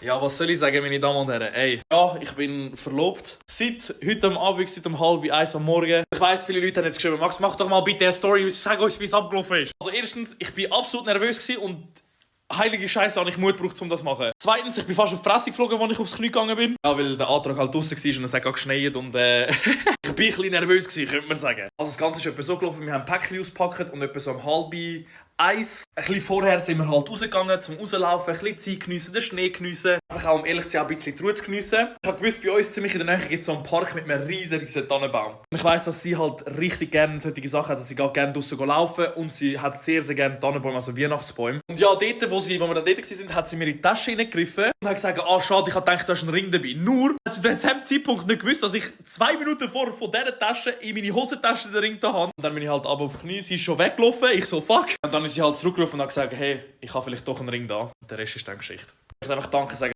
Ja, was soll ich sagen, meine Damen und Herren? Ey, ja, ich bin verlobt. Seit heute Abend, seit 12:30 am Morgen. Ich weiss, viele Leute haben jetzt geschrieben, Max, mach doch mal bitte eine Story, sag uns, wie es abgelaufen ist. Also erstens, ich bin absolut nervös gewesen und heilige Scheiße, habe ich Mut gebraucht, um das zu machen. Zweitens, ich bin fast auf die Fresse geflogen, als ich aufs Knie gegangen bin. Ja, weil der Antrag halt draussen war und es hat gerade geschneit und ich bin ein bisschen nervös gewesen, könnte man sagen. Also das Ganze ist etwa so gelaufen, wir haben Päckchen ausgepackt und etwa so um 12:30. Ein bisschen vorher sind wir halt rausgegangen, zum rauslaufen, ein bisschen Zeit geniessen, den Schnee geniessen. Einfach auch, um ehrlich zu sein, ein bisschen die Ruhe zu geniessen. Ich habe gewusst, bei uns ziemlich in der Nähe gibt es so einen Park mit einem riesigen Tannenbaum. Und ich weiss, dass sie halt richtig gerne solche Sachen hat, dass sie gerne draussen laufen und sie hat sehr, sehr gerne Tannenbäume, also Weihnachtsbäume. Und ja, dort, wo wir dann dort waren, hat sie mir in die Tasche hineingegriffen und hat gesagt, schade, ich habe gedacht, da ist ein Ring dabei. Nur, hat sie zu diesem Zeitpunkt nicht gewusst, dass ich 2 Minuten vor von dieser Tasche in meine Hosentasche den Ring da habe. Und dann bin ich halt ab auf die Knie, sie ist schon weggelaufen, ich so, fuck. Und dann ist sie halt zurückgerufen und hat gesagt, hey, ich habe vielleicht doch einen Ring da. Und der Rest ist dann Geschichte. Ich möchte einfach Danke sagen.